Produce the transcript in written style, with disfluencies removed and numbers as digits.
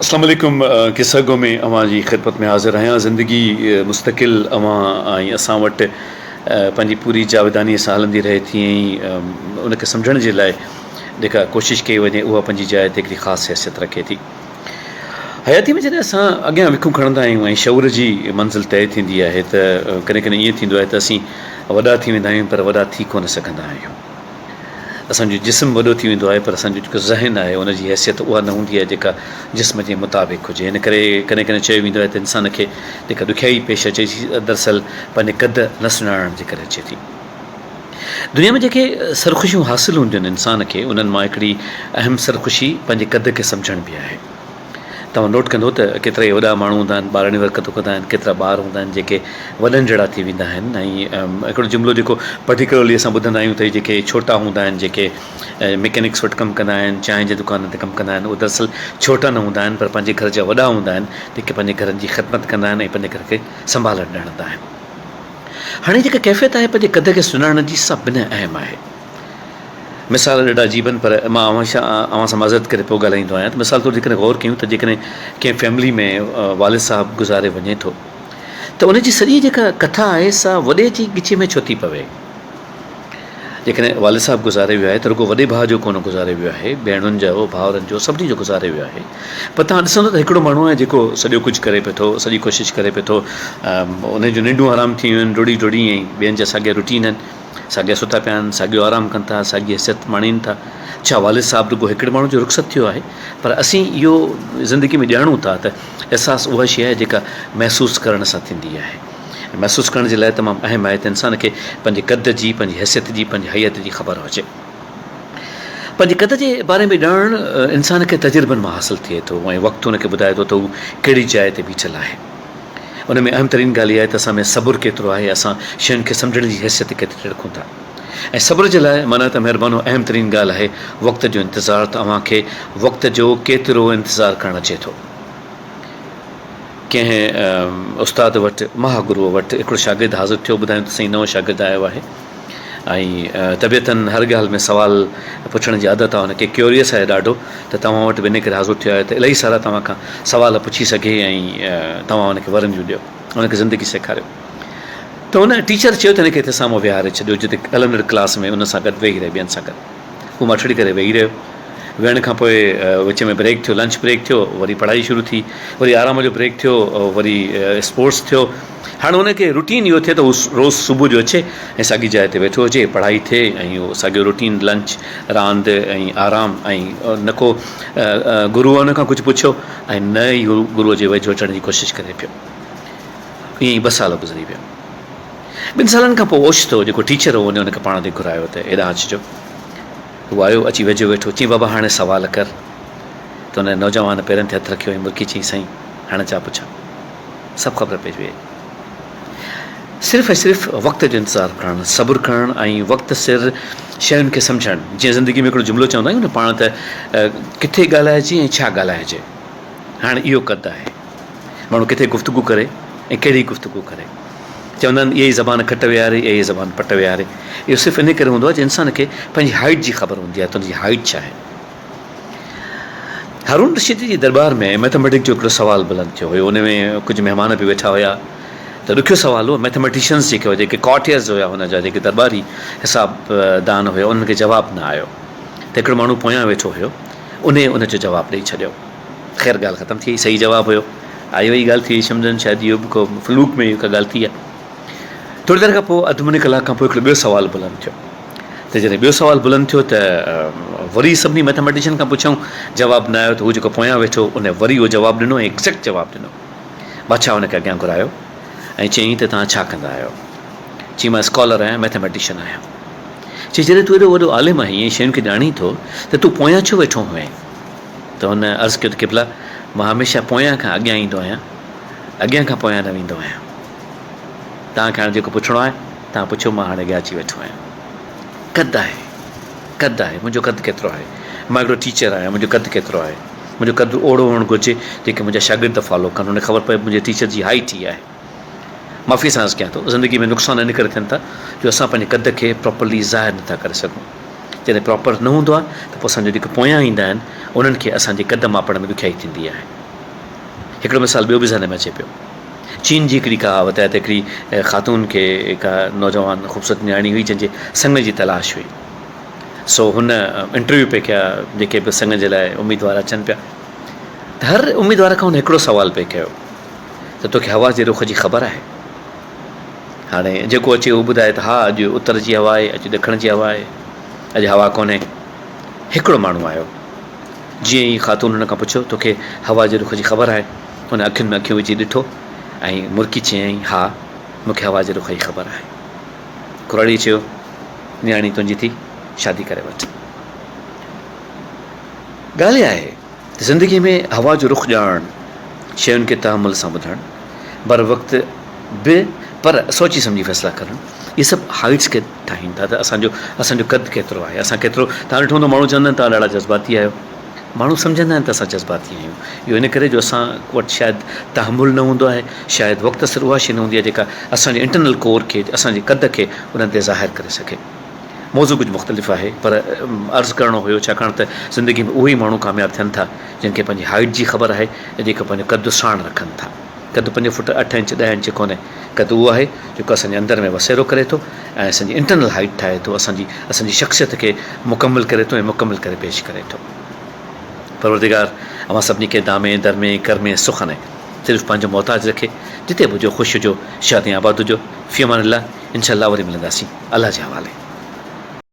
اسلام عليڪم قصه گو ۾ اوهان جي خدمت ۾ حاضر آهيان زندگي مستقل اوهان ۽ اسان وٽ پنهنجي پوري جاوداني سان هلندي رهي ٿي ۽ ان کي سمجهڻ جي لاء جيڪا ڪوشش ڪئي وڃي اها پنهنجي جاء تي هڪڙي خاص حيثيت رکي ٿي حياتي ۾ جڏهن اسان اڳيان وکون کڻندا آهيون ۽ شعور جي منزل طئي ٿيندي آهي ته ڪڏهن ڪڏهن ائين ٿيندو آهي ته اسين وڏا ٿي ويندا آهيون پر وڏا ٿي ڪونه سگهندا آهيون اسان جو جسم وڏو ٿي ويندو آهي پر اسان جو جيڪو ذهن آهي ان جي حيثيت اها نه هوندي آهي جيڪا جسم جي مطابق هجي. ان ڪري ڪڏهن ڪڏهن چيو ويندو آهي ته انسان کي جيڪا ڏکيائي پيش اچي ٿي دراصل پنهنجي قد نه سڃاڻڻ جي ڪري اچي ٿي. دنيا ۾ جيڪي سرخوشيون حاصل هونديون آهن انسان کي انهن مان هڪڙي اهم سرخوشي پنهنجي قد کي سمجهڻ به آهي. توهان نوٽ ڪندو ته ڪيترائي وڏا ماڻهو هوندا آهن ٻاراڻيون حرڪتون ڪندا آهن ڪيترا ٻار هوندا آهن جيڪي وڏن جهڙا ٿي ويندا آهن ۽ هڪڙو جملو جيڪو پرٽيڪولرلي اسان ٻڌندا آهيون ته جيڪي ڇوٽا هوندا آهن جيڪي مڪينڪس وٽ ڪم ڪندا آهن چانهه جي دڪانن تي ڪم ڪندا آهن اهي دراصل ڇوٽا نه هوندا آهن پر پنهنجي گهر جا وڏا هوندا آهن جيڪي پنهنجي گهرن جي خدمت ڪندا آهن ۽ پنهنجي گهر کي سنڀالڻ ڄاڻندا آهن هاڻي جيڪا ڪيفيت آهي پنهنجي قد کي سڃاڻڻ جي سا بنهه اهم آهي مثال ڏاڍا عجيب آهن پر مان اوهان سان اوهان سان معذرت ڪري پوء ڳالهائيندو آهيان ته مثال طور جيڪڏهن غور ڪيون ته جيڪڏهن ڪنهن فيملي ۾ والد صاحب گذاري وڃي ٿو ته ان جي سڄي جيڪا ڪٿا آهي سا وڏي جي ڳچي ۾ ڇو ٿي پوي؟ جيڪڏهن والد صاحب گذاري ويو آهي ته رڳو وڏي ڀاء جو ڪونه گذاري ويو آهي ڀيڻن جو ڀائرن جو سڀني جو گذاري ويو آهي پر توهان ڏسندو ته هڪڙو ماڻهو آهي جيڪو سڄو ڪجهه ڪري پيو ٿو سڄي ڪوشش ڪري پيو ٿو ان جون ننڊون حرام ٿي ويون آهن ڊوڙي ڊوڙي ۽ ٻين جا ساڳيا روٽين آهن ساڳيا ستا پيا آهن، ساڳيو آرام ڪن ٿا، ساڳي حيثيت ماڻين ٿا. ڇا والد صاحب رڳو هڪڙي ماڻهو جو رخصت ٿيو آهي؟ پر اسين اهو زندگي ۾ ڄاڻون ٿا ته احساس اها شيء آهي جيڪا محسوس ڪرڻ سان ٿيندي آهي. ۽ محسوس ڪرڻ جي لاء تمام اهم آهي ته انسان کي پنهنجي قد جي، پنهنجي حيثيت جي، پنهنجي هيئت جي خبر هجي. پنهنجي قد جي باري ۾ ڄاڻڻ انسان کي تجربن مان حاصل ٿئي ٿو ۽ وقت ان کي ٻڌائي ٿو ته هو ڪهڙي جاء تي بيٺل آهي. ان ۾ اهم ترين ڳالهه اها آهي ته اسان ۾ صبر ڪيترو آهي، اسان شين کي سمجهڻ جي حيثيت ڪيتري رکون ٿا. ۽ صبر جي لاء معنيٰ ته مهربانو اهم ترين ڳالهه آهي وقت جو انتظار ته اوهان کي وقت جو ڪيترو انتظار ڪرڻ اچي ٿو. ڪنهن استاد وٽ، مها گروء وٽ هڪڙو شاگرد حاضر ٿيو، ٻڌايائون ته سائين نئون شاگرد آيو آهي. ۽ طبيعتن هر ڳالهه ۾ سوال پڇڻ جي عادت آهي هن کي ڪيوريس آهي ڏاڍو ته توهان وٽ به ان ڪري حاضر ٿيو آهي ته الاهي سارا توهان کان سوال پڇي سگهي ۽ توهان هن کي ورنديون ڏيو هن کي زندگي سيکاريو ته هن ٽيچر چيو ته هن کي هتي سامهون ويهاري ڇڏيو جتي هلندڙ ڪلاس ۾ ان سان گڏ ويهي رهي ٻين سان گڏ هو ماٺڙي ڪري ويهي رهيو ويهڻ کان پوء وچ ۾ بريڪ ٿيو لنچ بريڪ ٿيو وري پڙهائي شروع ٿي وري آرام جو بريڪ ٿيو وري اسپورٽس ٿيو هاڻ ان کي روٽين اهو ٿئي ته هو روز صبح جو اچي ۽ ساڳي جاء تي ويٺو هجي پڙهائي ٿئي ۽ اهو ساڳيو روٽين لنچ راند ۽ آرام ۽ نه ڪو گروء ان کان ڪجهه پڇيو ۽ نه ئي هو گروء جي ويجهو اچڻ جي ڪوشش ڪري پيو ائين ئي ٻه سال گذري ويا ٻن سالن کان پوء اوچتو جيڪو ٽيچر هو ان کي پاڻ ڏي گهرايو ته هيڏانهن اچجو هو آيو، اچي ويجهو ويٺو، چيائين، بابا هاڻي سوال ڪر. ته ان نوجوان پيرن تي هٿ رکيو ۽ مرڪي چيائين، سائين هاڻي ڇا پڇان؟ سڀ خبر پئجي وئي. صرف ۽ صرف وقت جو انتظار ڪرڻ، صبر ڪرڻ ۽ وقت سر شين کي سمجهڻ. جيئن زندگي ۾ هڪڙو جملو چوندا آهيون نه پاڻ ته ڪٿي ڳالهائجي ۽ ڇا ڳالهائجي. هاڻي اهو قد آهي. ماڻهو ڪٿي گفتگو ڪري ۽ ڪهڙي گفتگو ڪري. چوندا آهن اها ئي زبان کٽ ويهاري، اها ئي زبان پٽ ويهاري. اهو صرف انهي ڪري هوندو آهي جو انسان کي پنهنجي هائيٽ جي خبر هوندي آهي ته ان جي هائيٽ ڇا آهي. هارون رشيد جي درٻار ۾ مئٿميٽڪ جو هڪڙو سوال بلند ٿيو هيو. ان ۾ ڪجهه مهمان به ويٺا هيا ته ڏکيو سوال هو. مئٿميٽيشنز جيڪي هيا، جيڪي ڪارٽيئرز هيا هن جا، جيڪي درٻاري حساب دان هيا، انهن کي جواب نه آيو ته هڪڙو ماڻهو پويان ويٺو هيو، انهي ان جو جواب ڏئي ڇڏيو. خير ڳالهه ختم ٿي وئي، صحيح جواب هيو. آئي وئي ڳالهه ٿي وئي، سمجهن شايد اهو به ڪو فلوڪ ۾ ڪا ڳالهه ٿي آهي. ٿوري دير کان پوء اڌ مني ڪلاڪ کان پوء هڪڙو ٻيو سوال بلند ٿيو ته جڏهن ٻيو سوال بلند ٿيو ته وري سڀني مئٿميٽيشن کان پڇيائون جواب نه آيو ته هو جيڪو پويان ويٺو ان وري اهو جواب ڏنو ۽ ايگزيڪٽ جواب ڏنو. بادشاهه ان کي اڳيان گهرايو ۽ چيائين ته توهان ڇا ڪندا آهيو؟ چيائين مان اسڪالر آهيان مئٿميٽيشن آهيان. چيائين جڏهن تون ايڏو وڏو عالم آهين ۽ شين کي ڄاڻين ٿو ته تون پويان ڇو ويٺو هئين؟ ته هن عرض ڪيو ته قبلا! مان هميشه پويان کان اڳيان ايندو آهيان، اڳيان کان پويان نه ويندو آهيان. توهان کي هاڻي جيڪو پڇڻو آهي، توهان پڇو، مان هاڻي اڳيان اچي ويٺو آهيان. قد آهي، قد آهي، منهنجو قد ڪيترو آهي؟ مان هڪڙو ٽيچر آهيان، منهنجو قد ڪيترو آهي؟ منهنجو قد اوهڙو هئڻ گهرجي، جيڪي منهنجا شاگرد فالو ڪن، انهن کي خبر پوي منهنجي ٽيچر جي هائيٽ هي آهي. معافيء سان عرض ڪيان ٿو، زندگيء ۾ نقصان ان ڪري ٿين ٿا جو اسان پنهنجي قد کي پراپرلي ظاهر نه ٿا ڪري سگهون. جڏهن پراپر نه هوندو آهي ته پوء اسان جا جيڪي پويان ايندا آهن، انهن کي اسان جي قد ماپڻ ۾ ڏکيائي ٿيندي آهي. هڪڙو مثال ٻيو به ذهن ۾ اچي پيو. چين جي هڪڙي ڪهاوت آهي ته هڪڙي خاتون کي هڪ نوجوان خوبصورت نياڻي هئي جنهن جي سڱ جي تلاش هئي. سو هن انٽرويو پئي ڪيا جيڪي به سڱ جي لاء اميدوار اچن پيا ته هر اميدوار کان هن هڪڙو سوال پئي ڪيو ته توکي هوا جي رخ جي خبر آهي؟ هاڻي جيڪو اچي اهو ٻڌائي ته ها اڄ اتر جي هوا آهي اڄ ڏکڻ جي هوا آهي اڄ هوا ڪونهي. هڪڙو ماڻهو آيو جيئن ئي خاتون هن کان پڇيو توکي هوا جي رخ جي خبر آهي؟ هن اکين ۾ اکيون وجهي ڏٺو ۽ مرڪي چيائين ها مون کي هوا جي رخ جي خبر آهي. ڪراڙيء چيو نياڻي تنهنجي ٿي شادي ڪري وٺ. ڳالهه اها آهي ته زندگيء ۾ هوا جو رخ ڄاڻڻ، شين کي تحمل سان ٻڌڻ، بر وقت به پر سوچي سمجهي فيصلا ڪرڻ، اهي سڀ هائيٽس کي ٺاهين ٿا ته اسان جو اسان جو قد ڪيترو آهي، اسان ڪيترو توهان ڏٺو هوندو ماڻهو چوندا آهن توهان ڏاڍا جذباتي آهيو. ماڻهو سمجهندا آهن ته اسان جذباتي آهيون. اهو ان ڪري جو اسان وٽ شايد تحمل نه هوندو آهي، شايد وقت سر اها شيء نه هوندي آهي جيڪا اسان جي انٽرنل ڪور کي، اسان جي قد کي انهن تي ظاهر ڪري سگهي. موضوع ڪجهه مختلف آهي پر عرض ڪرڻو هيو ڇاڪاڻ ته زندگي ۾ اهي ئي ماڻهو ڪامياب ٿين ٿا جن کي پنهنجي هائيٽ جي خبر آهي ۽ جيڪي پنهنجو قد ساڻ رکن ٿا. قد پنج فوٽ اٺ انچ ڏهه انچ ڪونهي، قد اهو آهي جيڪو اسان جي اندر ۾ وسيرو ڪري ٿو ۽ اسان جي انٽرنل هائيٽ ٺاهي ٿو، اسان جي اسان جي شخصيت کي مڪمل ڪري ٿو ۽ مڪمل ڪري پيش ڪري ٿو. پروردگار اوهان سڀني کي دامي، درمي، ڪرمي، سخن ۽ صرف پنهنجو محتاج رکي، جتي به هجو خوش هجو، شاد ۽ آباد هجو. في امان الله، انشاء الله وري ملنداسين. الله جي حوالي.